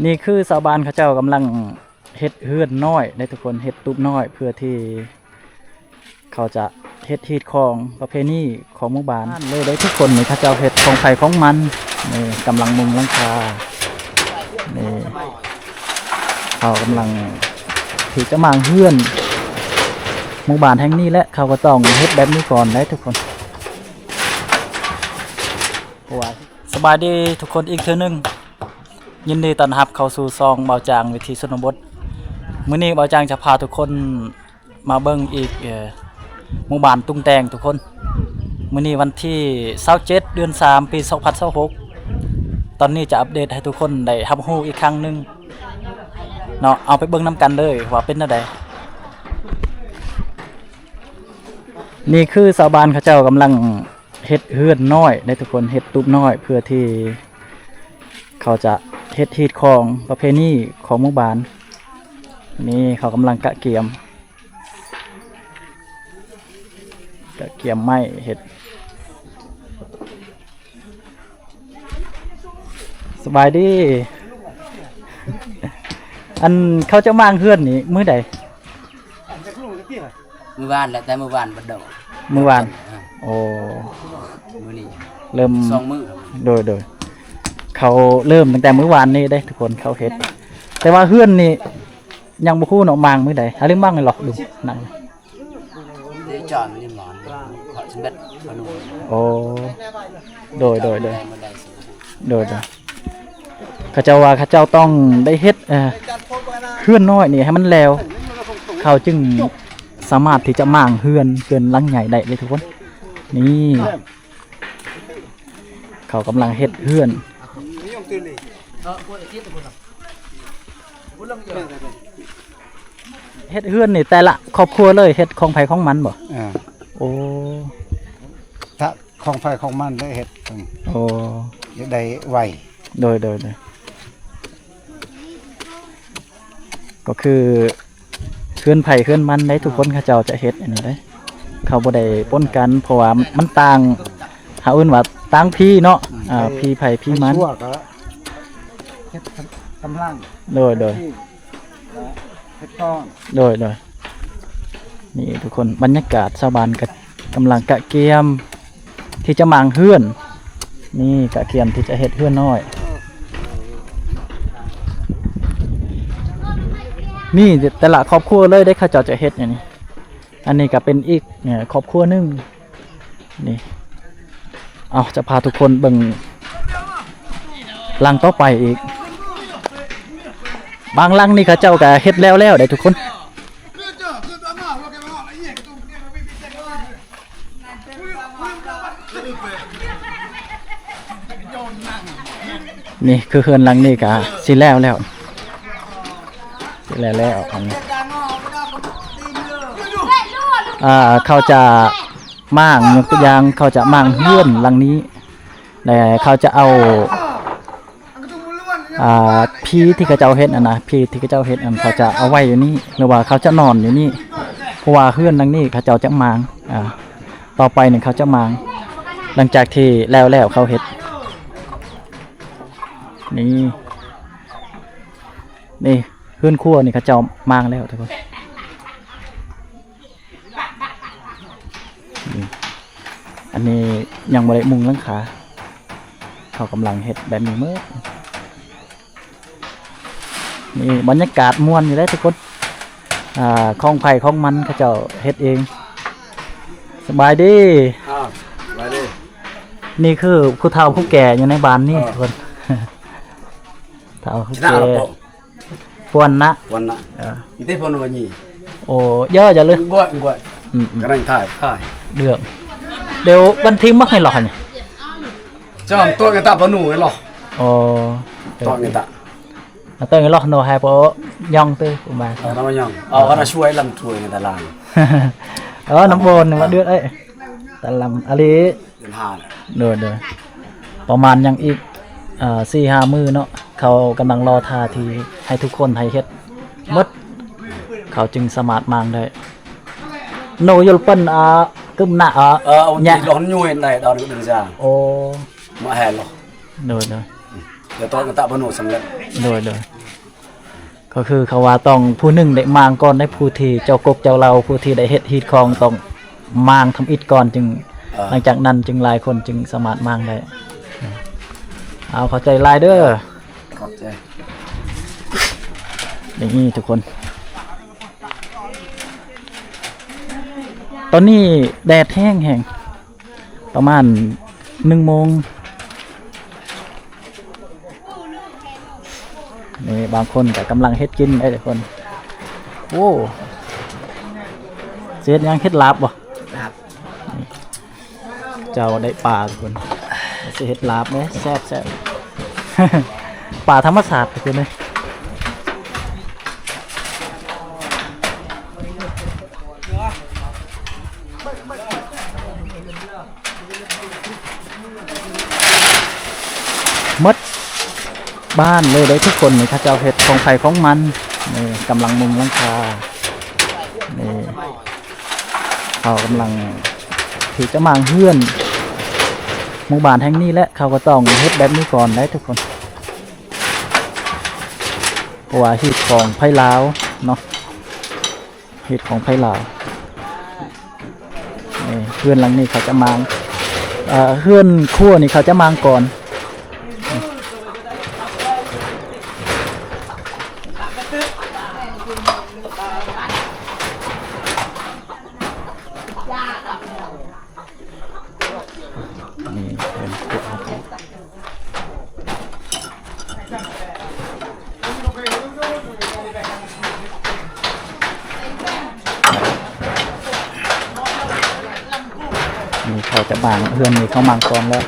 ນີ້ຄືຊາວບ້ານເຂົາເຈົ້າກຳລັງເຮັດເຮືອນນ້ອຍເດ້ທຸກຄົນ, ເຮັດຕູບນ້ອຍເພື່ອທີ່ເຂົາຈະເຮັດຮີດຄອງປະເພນີຂອງໝູ່ບ້ານເລີຍເດ້ທຸກຄົນ. ນີ້ເຂົາເຈົ້າເຮັດຂອງໃຜຂອງມັນ, ນີ້ກຳລັງມຸງຫຼັງຄາ, ນີ້ເຂົາກຳລັງທີ່ຈະມ້າງເຮືອນ. ໝູ່ບ້ານແຫ່ງນີ້ແຫຼະ ເຂົາກໍຕ້ອງເຮັດແບບນີ້ກ່ອນໄດ໋ທຸກຄົນ. ສະບາຍດີທຸກຄົນອີກເທື່ອໜຶ່ງ, ຍິນດີຕ້ອນຮັບເຂົ້າສູ່ຊ່ອງບ່າວຈາງວິຖີຊົນນະບົດ. ມື້ນີ້ບ່າວຈາງຈະພາທຸກຄົນມາເບິ່ງອີກ ເອີ ໝູ່ບ້ານຕຸງແຕງທຸກຄົນ. ມື້ນີ້ວັນທີຊາວເຈັດ ເດືອນສາມ ປີສອງພັນຊາວຫົກ. ຕອນນີ້ຈະອັບເດດໃຫ້ທຸກຄົນໄດ້ຮັບຮູ້ອີກຄັ້ງໜຶ່ງເນາະ, ເອົາໄປເບິ່ງນຳກັນເລີຍວ່າເປັນແນວໃດ. ນີ້ຄືຊາວບ້ານເຂົາເຈົ້າກຳລັງ ເຮັດເຮືອນນ້ອຍເດ້ທຸກຄົນ, ເຮັດຕູບນ້ອຍເພື່ອທີ່ເຂົາຈະເຮັດຮີດຄອງປະເພນີຂອງໝູ່ບ້ານ. ນີ້ເຂົາກຳລັງກະກຽມ ກະກຽມໄມ້ເຮັດ. ສະບາຍດີ. ອັນເຂົາຈະມ້າງເຮືອນນີ້ມື້ໃດ? ມື້ວານແຫຼະ, ແຕ່ມື້ວານບັດດອກ. ມື້ວານ. ເອີ ໂອ້ ມື້ນີ້ເລີ່ມສອງມື້ແລ້ວ. ໂດຍໆ ເຂົາເລີ່ມຕັ້ງແຕ່ມື້ວານນີ້ເດ້ທຸກຄົນ, ເຂົາເຮັດ. ແຕ່ວ່າເຮືອນນີ້ຍັງບໍ່ຮູ້ເນາະ, ມ້າງມື້ໃດ? ອາ ຫຼືມ້າງໃນລອກດູ ນັ່ງ. ໂອ້ ໂດຍໆໆ ໂດຍໆ. ເຂົາເຈົ້າວ່າເຂົາເຈົ້າຕ້ອງໄດ້ເຮັດ ເອີ ເຮືອນນ້ອຍນີ້ໃຫ້ມັນແລ້ວ ເຂົາຈຶ່ງສາມາດທີ່ຈະມ້າງເຮືອນ ເຮືອນຫຼັງໃຫຍ່ໄດ້ເດ້ທຸກຄົນ. ນີ້ເຂົາກຳລັງເຮັດເຮືອນ ເຮັດເຮືອນນີ້ແຕ່ລະຄອບຄົວເລີຍ ເຮັດຂອງໃຜຂອງມັນບໍ່? ເອີ ໂອ້ ຖ້າຂອງໃຜຂອງມັນໄດ້ເຮັດ. ໂອ້ ຢາກໄດ້ໄວ. ໂດຍໆໆ ກໍຄືເຮືອນໃຜເຮືອນມັນໄດ໋ທຸກຄົນ. ເຂົາເຈົ້າຈະເຮັດອັນນີ້ໄດ໋ ເຂົາບໍ່ໄດ້ປົນກັນ ເພາະວ່າມັນຕ່າງ ເຮົາເອີ້ນວ່າຕ່າງພີເນາະ. ອາ ພີໃຜພີມັນ. ເຮັດກຳລັງ. ໂດຍໆ ເຮັດກອງ. ໂດຍໆ ນີ້ທຸກຄົນ ບັນຍາກາດຊາວບ້ານກໍກຳລັງກະກຽມທີ່ຈະມ້າງເຮືອນ. ນີ້ກະກຽມທີ່ຈະເຮັດເຮືອນນ້ອຍ. ມີແຕ່ລະຄອບຄົວເລີຍເດ້ ເຂົາເຈົ້າຈະເຮັດອັນນີ້. ອັນນີ້ກໍເປັນອີກ ເອີ ຄອບຄົວໜຶ່ງ. ນີ້ ເອົາ ຈະພາທຸກຄົນເບິ່ງຫຼັງຕໍ່ໄປອີກ. ບາງຫຼັງນີ້ເຂົາເຈົ້າກໍເຮັດແລ້ວໆ ເດ້ທຸກຄົນ. ນີ້ຄືເຮືອນຫຼັງນີ້ກໍຊິແລ້ວແລ້ວ ຊິແລ້ວແລ້ວ. ອັນນີ້ ອ່າ ເຂົາຈະມ້າງ ຍົກຕົວຢ່າງ ເຂົາຈະມ້າງເຮືອນຫຼັງນີ້ ແລະ ເຂົາຈະເອົາ ອ່າ ພີທີ່ເຂົາເຈົ້າເຮັດຫັ້ນນະ ພີທີ່ເຂົາເຈົ້າເຮັດຫັ້ນ ເຂົາຈະເອົາໄວ້ຢູ່ນີ້ ຫຼືວ່າເຂົາຈະນອນຢູ່ນີ້ ເພາະວ່າເຮືອນຫຼັງນີ້ເຂົາເຈົ້າຈະມ້າງ. ອ່າ ຕໍ່ໄປນີ້ເຂົາຈະມ້າງ ຫຼັງຈາກທີ່ແລ້ວແລ້ວເຂົາເຮັດ. ນີ້ ນີ້ເຮືອນຄົວນີ້ເຂົາເຈົ້າມ້າງແລ້ວທຸກຄົນ. ນີ້ ອັນນີ້ຍັງບໍ່ໄດ້ມຸງຫຼັງຄາ ເຂົາກຳລັງເຮັດແບບນີ້ໝົດ. ນີ້ບັນຍາກາດມ່ວນຢູ່ເດ້ທຸກຄົນ. ອ່າ ຂອງໃຜຂອງມັນ ເຂົາເຈົ້າເຮັດເອງ. ສະບາຍດີ. ອ່າ ສະບາຍດີ. ນີ້ຄືຜູ້ເຖົ້າຜູ້ແກ່ຢູ່ໃນບ້ານນີ້ ເອີ ທຸກຄົນ. ເຖົ້າຜູ້ແກ່ Puan nak. Puan nak. Ya. Ente puan wanyi. Oh, ya, ya le. Enggak, enggak. Hmm, hmm. Kadang thai, thai. Được. Đều ban thim mắc hay lỏ hả nhỉ? Chọn tôi người ta bao nụ ấy lỏ. Ồ. Tôi người ta. Tôi người lỏ nô hai po nhong tư của bà. Ờ, nó nhong. Ờ, nó suối lắm suối người ta làm. Ờ, năm bồn mà được ấy. Ta làm ali. ເດືອນຫ້າແລ້ວ. ໂດຍໆ ປະມານຍັງອີກ ເອີ ສີ່ຫ້າມື້ເນາະ ເຂົາກຳລັງລໍຖ້າທີ່ໃຫ້ທຸກຄົນໃຫ້ເຮັດໝົດ ເຂົາຈຶ່ງສາມາດມ້າງໄດ້. ໂນ ຍົລເປັນ ອາ ກຶມນະ ອາ ເອີ ເອົາ ຍະ ຕິດລົງຢູ່ເຫັນໄດ້ດອນກະດຶງຊາ. ໂອ້ ມາແຮລ. ໂດຍໆ. ດຽວຕອນກະຕະບະໂນສຳເລັດ. ໂດຍ ໂດຍ. ກໍຄືເຂົາວ່າຕ້ອງຜູ້ໜຶ່ງໄດ້ມ້າງກ່ອນ ໃນຜູ້ທີ່ເຈົ້າກົກເຈົ້າເຫຼົ່າ ຜູ້ທີ່ໄດ້ເຮັດຮີດຄອງຕ້ອງມ້າງທຳອິດກ່ອນ ຈຶ່ງ ເອີ ຫຼັງຈາກນັ້ນຈຶ່ງຫຼາຍຄົນຈຶ່ງສາມາດມ້າງໄດ້. ເອົາ ຂອບໃຈຫຼາຍເດີ. ຂອບໃຈ. ນີ້ທຸກຄົນ ຕອນນີ້ແດດແຮງໆ ປະມານໜຶ່ງໂມງ. ນີ້ບາງຄົນກະກຳລັງເຮັດກິນເດ້ທຸກຄົນ. ໂອ້ ຊິເຮັດຫຍັງ? ເຮັດລາບບໍ່? ລາບ. ເຈົ້າໄດ້ປາທຸກຄົນ ຊິເຮັດລາບເດ້ ແຊບໆ ປາທຳມະຊາດທຸກຄົນເດ້. ໝົດບ້ານເລີຍເດ້ທຸກຄົນ. ນີ້ເຂົາເຈົ້າເຮັດຂອງໃຜຂອງມັນ. ນີ້ກຳລັງມຸງຫຼັງຄາ. ນີ້ເຂົາກຳລັງທີ່ຈະມ້າງເຮືອນໝູ່ບ້ານແຫ່ງນີ້ແຫຼະ. ເຂົາກໍຕ້ອງເຮັດແບບນີ້ກ່ອນໄດ໋ທຸກຄົນ ເພາະວ່າຮີດຄອງໄທລາວເນາະ. ເຮັດຂອງໄທລາວ. ເອີ ເຮືອນຫຼັງນີ້ເຂົາຈະມ້າງ ເອີ ເຮືອນຄົວນີ້ເຂົາຈະມ້າງກ່ອນ. ນີ້ເປັນ ນີ້ເຂົາຈະມ້າງ ເຮືອນນີ້ເຂົາມ້າງກ່ອນແລ້ວ.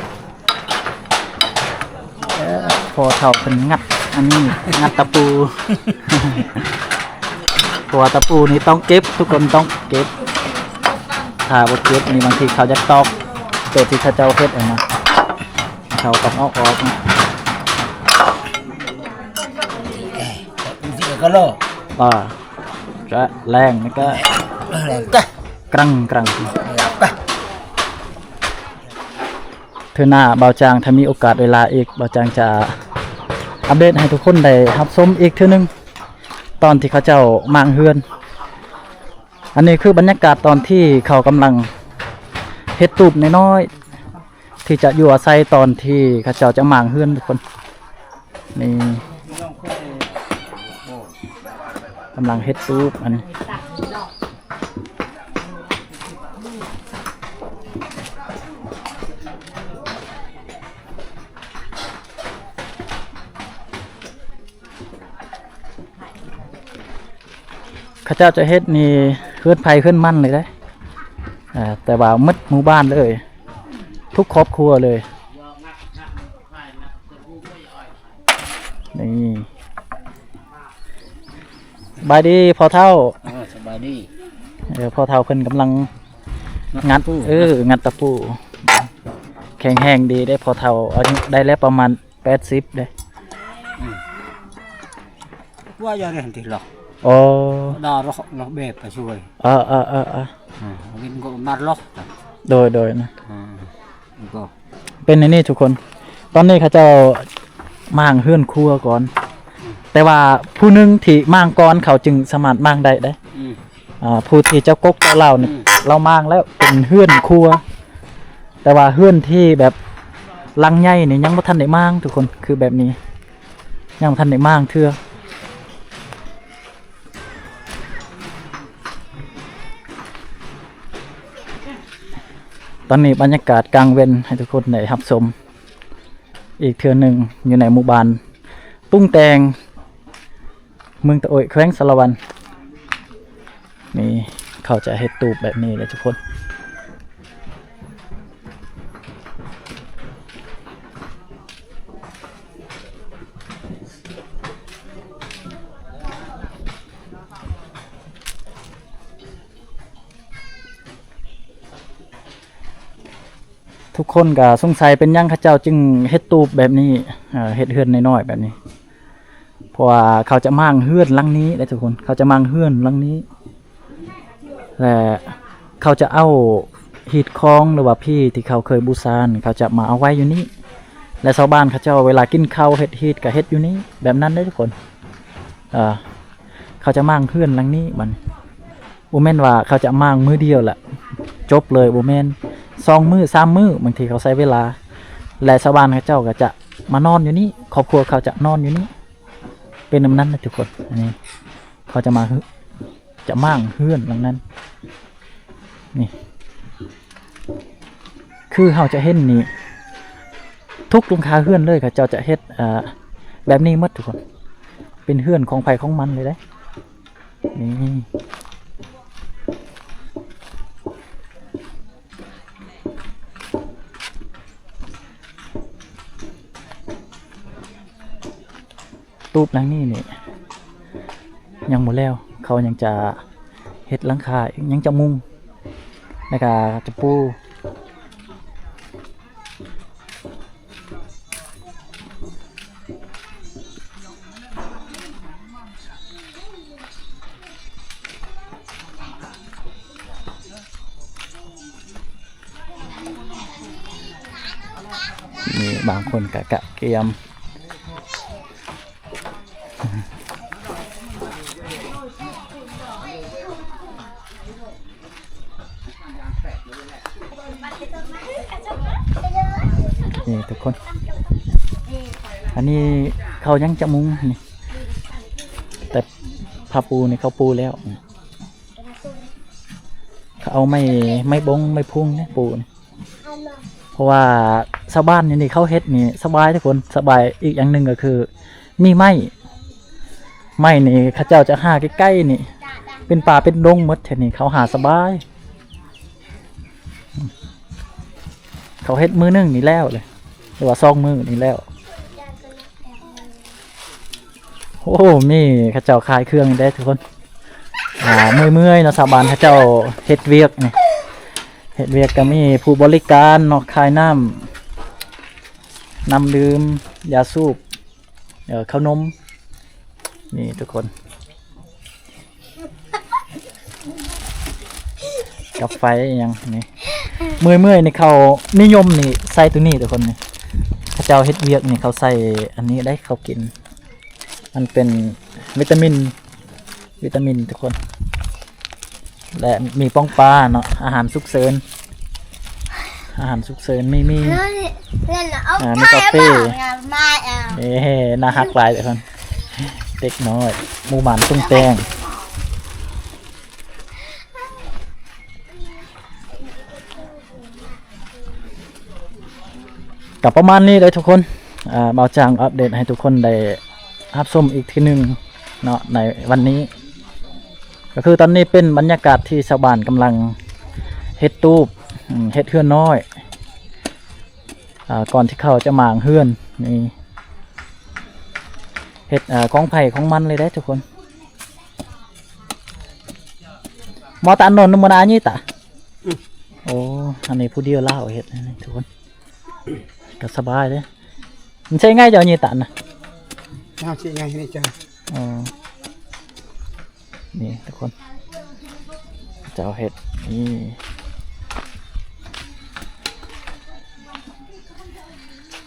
ເອີ ພໍ່ເຖົ້າເພິ່ນງັດອັນນີ້ ງັດຕະປູ ເພາະວ່າຕະປູນີ້ຕ້ອງເກັບ ທຸກຄົນຕ້ອງເກັບ. ຖ້າບໍ່ເກັບນີ້ບາງທີເຂົາຢາກຕອກໂຕທີ່ເຂົາເຈົ້າເຮັດຫັ້ນນະ ເຂົາຕ້ອງເອົາອອກນະ. ກະລໍ ອ່າ ຈະແລງນີ້ກະ ແລງກະ ກຣັງກຣັງ ແລງກະ. ເທື່ອໜ້າບ່າວຈາງ ຖ້າມີໂອກາດເວລາອີກ ບ່າວຈາງຈະອັບເດດໃຫ້ທຸກຄົນໄດ້ຮັບຊົມອີກເທື່ອໜຶ່ງ ຕອນທີ່ເຂົາເຈົ້າມ້າງເຮືອນ. ອັນນີ້ຄືບັນຍາກາດຕອນທີ່ເຂົາກຳລັງເຮັດຕູບນ້ອຍໆ ທີ່ຈະຢູ່ອາໄສຕອນທີ່ເຂົາເຈົ້າຈະມ້າງເຮືອນທຸກຄົນ. ນີ້ກຳລັງເຮັດຕູບ ອັນນີ້ ເຂົາເຈົ້າຈະເຮັດນີ້ເຮືອນໃຜເຮືອນມັນເລີຍເດ້ ເອີ ແຕ່ວ່າໝົດໝູ່ບ້ານເລີຍ ທຸກຄອບຄົວເລີຍ. ນີ້ ສະບາຍດີພໍ່ເຖົ້າ. ເອີ ສະບາຍດີ. ເອີ ພໍ່ເຖົ້າເພິ່ນກຳລັງ ງັດ ງັດຕະປູ ເອີ ງັດຕະປູ. ແຂງແຮງດີເດ້ພໍ່ເຖົ້າ ອາຍຸໄດ້ແລ້ວປະມານແປດສິບເດ້. ອືມ ວ່າຢ່າເຮັດຕິລະ. ໂອ້ ດາລະເບບໄປຊ່ວຍ. ເອີໆໆໆ ອືມ ວິນກໍມາລະ. ໂດຍໆ ນະ ອືມ ກໍ ເປັນອັນນີ້ທຸກຄົນ ຕອນນີ້ເຂົາເຈົ້າມ້າງເຮືອນຄົວກ່ອນ ແຕ່ວ່າຜູ້ໜຶ່ງທີ່ມ້າງກ່ອນ ເຂົາຈຶ່ງສາມາດມ້າງໄດ້ເດ້. ອືມ ອ່າ ຜູ້ທີ່ເຈົ້າກົກເຈົ້າເຫຼົ່ານີ້ ອືມ ລາວມ້າງແລ້ວເປັນເຮືອນຄົວ ແຕ່ວ່າເຮືອນທີ່ແບບຫຼັງໃຫຍ່ນີ້ຍັງບໍ່ທັນໄດ້ມ້າງທຸກຄົນ ຄືແບບນີ້ ຍັງບໍ່ທັນໄດ້ມ້າງເທື່ອ. ຕອນນີ້ບັນຍາກາດກາງເວັນໃຫ້ທຸກຄົນໄດ້ຮັບຊົມອີກເທື່ອໜຶ່ງ ຢູ່ໃນໝູ່ບ້ານຕຸງແຕງ ເມືອງຕະໂອ້ຍ ແຂວງສາລະວັນ. ນີ້ເຂົາຈະເຮັດຕູບແບບນີ້ເລີຍທຸກຄົນ. ທຸກຄົນກະສົງໄສເປັນຫຍັງເຂົາເຈົ້າຈຶ່ງເຮັດຕູບແບບນີ້ ເຮັດເຮືອນນ້ອຍໆແບບນີ້ ເພາະວ່າເຂົາຈະມ້າງເຮືອນຫຼັງນີ້ເດ້ທຸກຄົນ ເຂົາຈະມ້າງເຮືອນຫຼັງນີ້ ແລະ ເຂົາຈະເອົາຮີດຄອງ ຫຼືວ່າພີທີ່ເຂົາເຄີຍບູຊານ ເຂົາຈະມາເອົາໄວ້ຢູ່ນີ້. ແລະຊາວບ້ານເຂົາເຈົ້າເວລາກິນເຂົ້າເຮັດຮີດກໍເຮັດຢູ່ນີ້ ແບບນັ້ນເດ້ທຸກຄົນ. ເອີ ເຂົາຈະມ້າງເຮືອນຫຼັງນີ້ ມັນບໍ່ແມ່ນວ່າເຂົາຈະມ້າງມື້ດຽວລະຈົບເລີຍ ບໍ່ແມ່ນ ສອງມື້ສາມມື້ ບາງທີເຂົາໃຊ້ເວລາ ແລະຊາວບ້ານເຂົາເຈົ້າກໍຈະມານອນຢູ່ນີ້ ຄອບຄົວເຂົາຈະນອນຢູ່ນີ້ ເປັນແນວນັ້ນນະທຸກຄົນ. ອັນນີ້ເຂົາຈະມາ ຈະມ້າງເຮືອນຫຼັງນັ້ນ ນີ້ ຄືເຮົາຈະເຫັນນີ້ ທຸກຫຼັງຄາເຮືອນເລີຍ ເຂົາເຈົ້າຈະເຮັດ ເອີ ແບບນີ້ໝົດທຸກຄົນ ເປັນເຮືອນຂອງໃຜຂອງມັນເລີຍເດ້ ນີ້ ຕູບຫຼັງນີ້ນີ້ຍັງບໍ່ແລ້ວ ເຂົາຍັງຈະເຮັດຫຼັງຄາອີກ ຍັງຈະມຸງ ແລ້ວກະຈະປູ ນີ້ບາງຄົນກະກະກຽມ ນີ້ທຸກຄົນ ອັນນີ້ເຂົາຍັງຈະມຸງນີ້ ແຕ່ຜ້າປູນີ້ເຂົາປູແລ້ວ ເຂົາເອົາໄມ້ ໄມ້ບົງໄມ້ພຸງນີ້ປູນີ້ ເພາະວ່າຊາວບ້ານຢູ່ນີ້ເຂົາເຮັດນີ້ສະບາຍທຸກຄົນ ສະບາຍ. ອີກຢ່າງໜຶ່ງກໍຄືມີໄມ້ ໄມ້ນີ້ເຂົາເຈົ້າຈະຫາໃກ້ໆນີ້ ເປັນປ່າເປັນດົງໝົດແຖວນີ້ ເຂົາຫາສະບາຍ. ເຂົາເຮັດມື້ໜຶ່ງນີ້ແລ້ວເລີຍ ຫຼືວ່າສອງມື້ນີ້ແລ້ວ. ໂອ້ ມີເຂົາເຈົ້າຂາຍເຄື່ອງນີ້ເດ້ທຸກຄົນ. ອ່າ ເມື່ອຍໆເນາະ ຊາວບ້ານເຂົາເຈົ້າເຮັດວຽກນີ້ ເຮັດວຽກກໍມີຜູ້ບໍລິການເນາະ ຂາຍນ້ຳ ນ້ຳດື່ມ ຢາສູບ ເອີ ເຂົ້າໜົມ ນີ້ທຸກຄົນ ກັບໄຟອີ່ຫຍັງນີ້. ເມື່ອຍໆນີ້ເຂົານິຍົມນີ້ໃສ່ໂຕນີ້ທຸກຄົນນີ້ ເຂົາເຈົ້າເຮັດວຽກນີ້ເຂົາໃສ່ອັນນີ້ໄດ້ ເຂົາກິນ ມັນເປັນວິຕາມິນ ວິຕາມິນທຸກຄົນ ແລະມີປ້ອງປາເນາະ ອາຫານສຸກເສີນ ອາຫານສຸກເສີນ ມີ ມີ ເອີ ມີກາເຟ ເອີ ໜ້າຮັກຫຼາຍເດ້ເພິ່ນ ເດັກນ້ອຍໝູ່ບ້ານຕຸງແຕງ. ກໍປະມານນີ້ເດີທຸກຄົນ ອ່າ ບ່າວຈາງອັບເດດໃຫ້ທຸກຄົນໄດ້ຮັບຊົມອີກເທື່ອໜຶ່ງເນາະ ໃນວັນນີ້ ກໍຄືຕອນນີ້ເປັນບັນຍາກາດທີ່ຊາວບ້ານກຳລັງເຮັດຕູບ ເຮັດເຮືອນນ້ອຍ ອ່າ ກ່ອນທີ່ເຂົາຈະມ້າງເຮືອນນີ້ ເຮັດ ອ່າ ຂອງໃຜຂອງມັນເລີຍເດ້ທຸກຄົນ. ມາຕານນນມະນານີ້ຕາ ໂອ້ ອັນນີ້ຜູ້ດຽວລາວເຮັດນີ້ທຸກຄົນ ກໍສະບາຍເດ້. ມັນໃຊ້ງ່າຍເຈົ້ານີ້ຕານນະ ເອົາໃຊ້ງ່າຍນີ້ເຈົ້າ ອໍ ນີ້ທຸກຄົນ ເຈົ້າເຮັດນີ້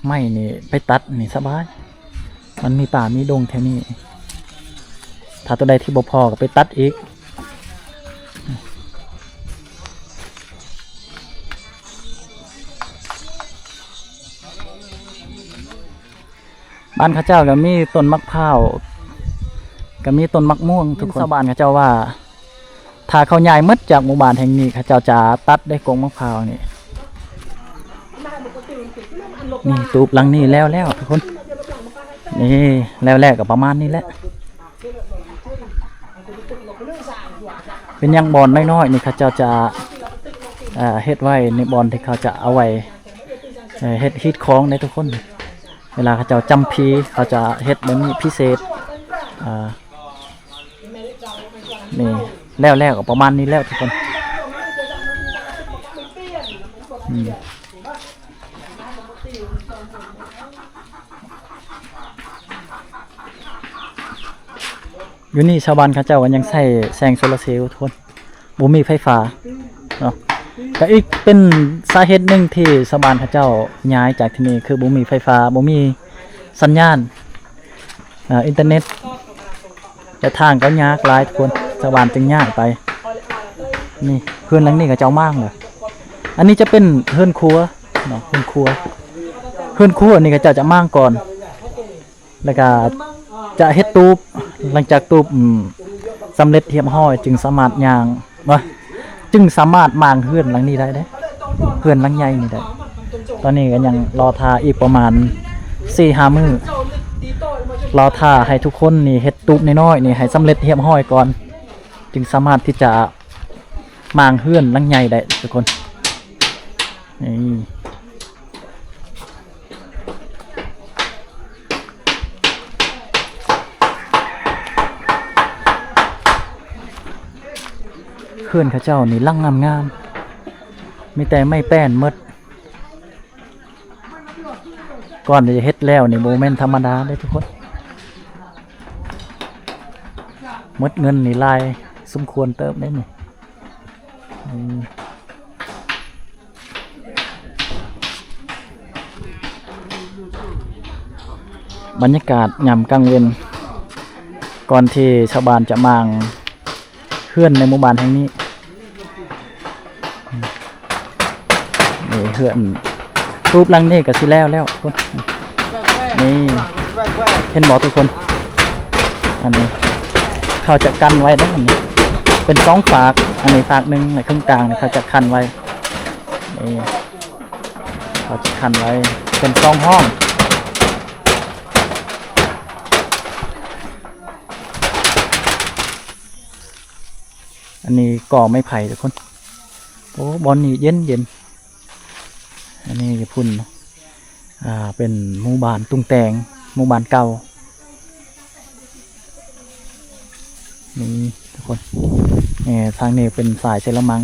ໄມ້ນີ້ໄປຕັດນີ້ສະບາຍ ມັນມີປ່າມີດົງແຖວນີ້ ຖ້າຕົວໃດທີ່ບໍ່ພໍກໍໄປຕັດອີກ. ບ້ານເຂົາເຈົ້າກໍມີຕົ້ນໝາກພ້າວ ກໍມີຕົ້ນໝາກມ່ວງທຸກຄົນ. ຊາວບ້ານເຂົາເຈົ້າວ່າ ຖ້າເຂົາຍ້າຍໝົດຈາກໝູ່ບ້ານແຫ່ງນີ້ ເຂົາເຈົ້າຈະຕັດໄດ້ກົກໝາກພ້າວນີ້. ນີ້ ຕູບຫຼັງນີ້ແລ້ວແລ້ວທຸກຄົນ ນີ້ແລ້ວແລ້ວກໍປະມານນີ້ແຫຼະ. ເປັນຫຍັງບ່ອນນ້ອຍໆນີ້ເຂົາເຈົ້າຈະ ເອີ ເຮັດໄວ້ໃນບ່ອນທີ່ເຂົາຈະເອົາໄວ້ ເອີ ເຮັດຮີດຄອງເດ້ທຸກຄົນ. ເວລາເຂົາເຈົ້າຈຳພີ ເຂົາຈະເຮັດແບບນີ້ພິເສດ ອ່າ ນີ້ແລ້ວແລ້ວກໍປະມານນີ້ແລ້ວທຸກຄົນ. ອືມ ຢູ່ນີ້ຊາວບ້ານເຂົາເຈົ້າກໍຍັງໃຊ້ແສງໂຊລາເຊລທຸກຄົນ ບໍ່ມີໄຟຟ້າເນາະ. ກະອີກເປັນສາເຫດໜຶ່ງທີ່ຊາວບ້ານເຂົາເຈົ້າຍ້າຍຈາກທີ່ນີ້ ຄືບໍ່ມີໄຟຟ້າ ບໍ່ມີສັນຍານ ເອີ ອິນເຕີເນັດ ແລະ ທາງກໍຍາກຫຼາຍທຸກຄົນ ຊາວບ້ານຈຶ່ງຍ້າຍໄປ. ນີ້ເຮືອນຫຼັງນີ້ເຂົາເຈົ້າມ້າງແລ້ວ. ອັນນີ້ຈະເປັນເຮືອນຄົວເນາະ ເຮືອນຄົວ ເຮືອນຄົວນີ້ເຂົາເຈົ້າຈະມ້າງກ່ອນ ແລ້ວກະຈະເຮັດຕູບ ຫຼັງຈາກຕູບ ອືມ ສຳເລັດຮຽບຮ້ອຍ ຈຶ່ງສາມາດຍ່າງ ວ່າ ຈຶ່ງສາມາດມ້າງເຮືອນຫຼັງນີ້ໄດ້ເດ້ ເຮືອນຫຼັງໃຫຍ່ນີ້ໄດ້. ຕອນນີ້ກໍຍັງລໍຖ້າອີກປະມານສີ່ຫ້າມື້ ລໍຖ້າໃຫ້ທຸກຄົນນີ້ເຮັດຕູບນ້ອຍໆນີ້ໃຫ້ສຳເລັດຮຽບຮ້ອຍກ່ອນ ຈຶ່ງສາມາດທີ່ຈະມ້າງເຮືອນຫຼັງໃຫຍ່ໄດ້ທຸກຄົນ. ນີ້ ເຮືອນເຂົາເຈົ້ານີ້ຫຼັງງາມໆ ມີແຕ່ໄມ້ແປ້ນໝົດ. ກ່ອນທີ່ຈະເຮັດແລ້ວນີ້ບໍ່ແມ່ນທຳມະດາເດ້ທຸກຄົນ ໝົດເງິນນີ້ຫຼາຍສົມຄວນເຕີບເດ້ນີ້. ອືມ ບັນຍາກາດຍາມກາງເວັນ ກ່ອນທີ່ຊາວບ້ານຈະມ້າງເຮືອນໃນໝູ່ບ້ານແຫ່ງນີ້. ນີ້ເຮືອນ ຕູບຫຼັງນີ້ກໍຊິແລ້ວແລ້ວພຸ້ນ. ນີ້ ເຫັນບໍ່ທຸກຄົນ? ອັນນີ້ເຂົາຈະກັ້ນໄວ້ເດ້ ອັນນີ້ເປັນສອງຟາກ ອັນນີ້ຟາກໜຶ່ງ ແລະ ເຄິ່ງກາງນີ້ເຂົາຈະກັ້ນໄວ້. ນີ້ເຂົາຈະກັ້ນໄວ້ເປັນສອງຫ້ອງ. ອັນນີ້ກໍໄມ້ໄຜ່ທຸກຄົນ. ໂອ້ ບ່ອນນີ້ເຢັນໆ. ອັນນີ້ຢູ່ພຸ້ນ ອ່າ ເປັນໝູ່ບ້ານຕຸງແຕງ ໝູ່ບ້ານເກົ່າ. ນີ້ທຸກຄົນ ນີ້ ທາງນີ້ເປັນສາຍເຊລະມັງ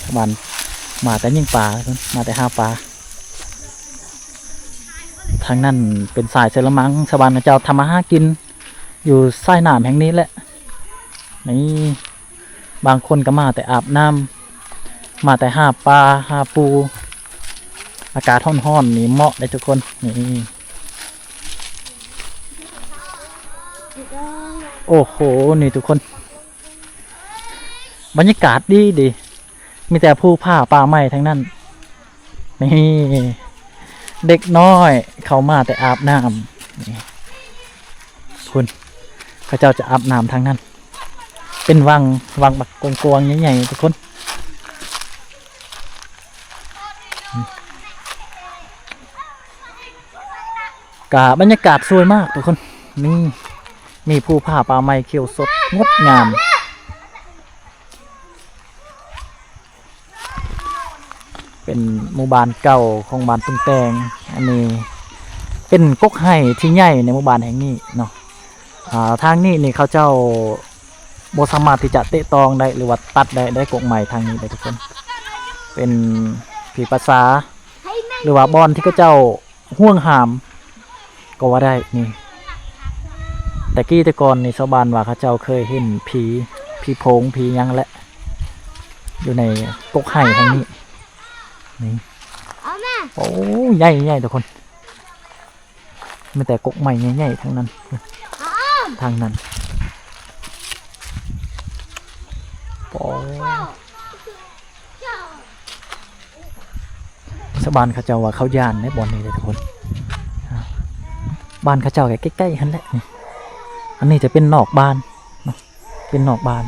ຊາວບ້ານມາແຕ່ຍິງປາ ມາແຕ່ຫາປາ. ທາງນັ້ນເປັນສາຍເຊລະມັງ ຊາວບ້ານເຂົາເຈົ້າທຳມາຫາກິນ ຢູ່ສາຍນ້ຳແຫ່ງນີ້ແຫຼະ. ນີ້ ບາງຄົນກໍມາແຕ່ອາບນ້ຳ ມາແຕ່ຫາປາຫາປູ. ອາກາດຮ້ອນໆນີ້ເໝາະເດ້ທຸກຄົນ. ນີ້ ໂອ້ໂຫ ນີ້ທຸກຄົນ ບັນຍາກາດດີໆ ມີແຕ່ພູຜາປ່າໄມ້ທັງນັ້ນ. ນີ້ ເດັກນ້ອຍເຂົາມາແຕ່ອາບນ້ຳ ນີ້ ພຸ້ນ ເຂົາເຈົ້າຈະອາບນ້ຳທາງນັ້ນ ເປັນວັງ ວັງບັກກວ້າງໆໃຫຍ່ໆທຸກຄົນ. ກະບັນຍາກາດສວຍມາກທຸກຄົນ. ນີ້ ມີພູຜາປ່າໄມ້ຂຽວສົດງົດງາມ. ເປັນໝູ່ບ້ານເກົ່າຂອງບ້ານຕຸງແຕງ. ອັນນີ້ເປັນກົກໄຮທີ່ໃຫຍ່ໃນໝູ່ບ້ານແຫ່ງນີ້ເນາະ. ອ່າ ທາງນີ້ນີ້ເຂົາເຈົ້າບໍ່ສາມາດທີ່ຈະເຕະຕອງໄດ້ ຫຼືວ່າຕັດໄດ້ ໄດ້ກົກໄມ້ທາງນີ້ໄດ້ທຸກຄົນ. ເປັນຜີປາສາ ຫຼືວ່າບ່ອນທີ່ເຂົາເຈົ້າ ຫ່ວງຫ້າມກໍວ່າໄດ້ນີ້. ແຕ່ກີ້ແຕ່ກ່ອນນີ້ຊາວບ້ານວ່າເຂົາເຈົ້າເຄີຍເຫັນຜີ ຜີໂພງ ຜີຫຍັງແຫຼະ ຢູ່ໃນກົກໄຮແຫ່ງນີ້. ນີ້ ໂອ້ ໃຫຍ່ໆທຸກຄົນ ມີແຕ່ກົກໄມ້ໃຫຍ່ໆທັງນັ້ນ ທາງນັ້ນ. ໂອ້ ຊາວບ້ານເຂົາເຈົ້າວ່າເຂົາຢ້ານໃນບ່ອນນີ້ເດ້ທຸກຄົນ. ອ່າ ບ້ານເຂົາເຈົ້າກໍໃກ້ໆຫັ້ນແຫຼະນີ້. ອັນນີ້ຈະເປັນນອກບ້ານເນາະ ເປັນນອກບ້ານ.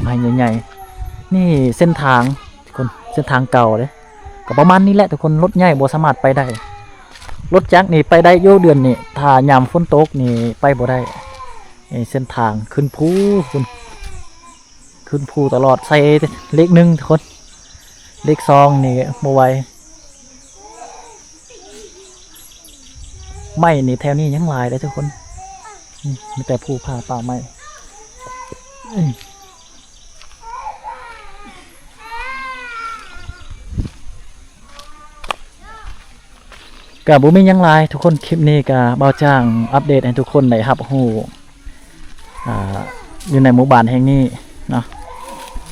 ໄມ້ໃຫຍ່ໆ ນີ້ເສັ້ນທາງທຸກຄົນ ເສັ້ນທາງເກົ່າເດ້. ກໍປະມານນີ້ແຫຼະທຸກຄົນ ລົດໃຫຍ່ບໍ່ສາມາດໄປໄດ້. ລົດຈັກນີ້ໄປໄດ້ຢູ່ເດືອນນີ້ ຖ້າຍາມຝົນຕົກນີ້ໄປບໍ່ໄດ້. ນີ້ເສັ້ນທາງຂຶ້ນພູພຸ້ນ ຂຶ້ນພູຕະຫຼອດ ໃສ່ເລກໜຶ່ງທຸກຄົນ ເລກສອງນີ້ບໍ່ໄຫວ. ໄມ້ນີ້ແຖວນີ້ຍັງຫຼາຍເດ້ທຸກຄົນ ນີ້ມີແຕ່ພູຜາປ່າໄມ້. ກະບໍ່ມີຫຍັງຫຼາຍທຸກຄົນ ຄລິບນີ້ກະບ່າວຈ້າງອັບເດດໃຫ້ທຸກຄົນໄດ້ຮັບຮູ້ ອ່າ ຢູ່ໃນໝູ່ບ້ານແຫ່ງນີ້ເນາະ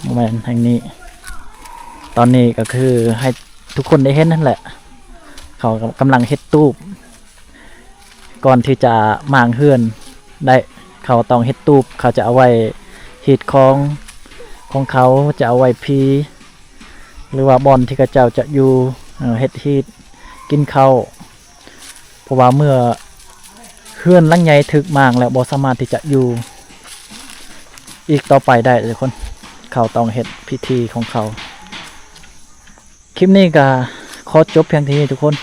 ໝູ່ບ້ານແຫ່ງນີ້ ຕອນນີ້ກໍຄືໃຫ້ທຸກຄົນໄດ້ເຫັນນັ້ນແຫຼະ ເຂົາກຳລັງເຮັດຕູບ ກ່ອນທີ່ຈະມ້າງເຮືອນໄດ້ ເຂົາຕ້ອງເຮັດຕູບ ເຂົາຈະເອົາໄວ້ຮີດຄອງຂອງເຂົາ ຈະເອົາໄວ້ຜີ ຫຼືວ່າບ່ອນທີ່ເຂົາເຈົ້າຈະຢູ່ ເຮັດຮີດກິນເຂົ້າ ເພາະວ່າເມື່ອເຮືອນຫຼັງໃຫຍ່ຖືກມ້າງແລ້ວ ບໍ່ສາມາດທີ່ຈະຢູ່ອີກຕໍ່ໄປໄດ້ທຸກຄົນ ເຂົາຕ້ອງເຮັດພິທີຂອງເຂົາ. ຄລິບນີ້ກໍຂໍຈົບພຽງເທົ່ານີ້ທຸກຄົນ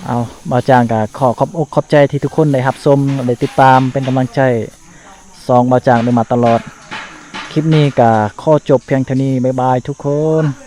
ເອົາ ບ່າວຈາງກໍຂໍຂອບອົກຂອບໃຈທີ່ທຸກຄົນໄດ້ຮັບຊົມ ໄດ້ຕິດຕາມເປັນກຳລັງໃຈຊ່ອງບ່າວຈາງໄດ້ມາຕະຫຼອດ. ຄລິບນີ້ກໍຂໍຈົບພຽງເທົ່ານີ້ ບາຍບາຍທຸກຄົນ.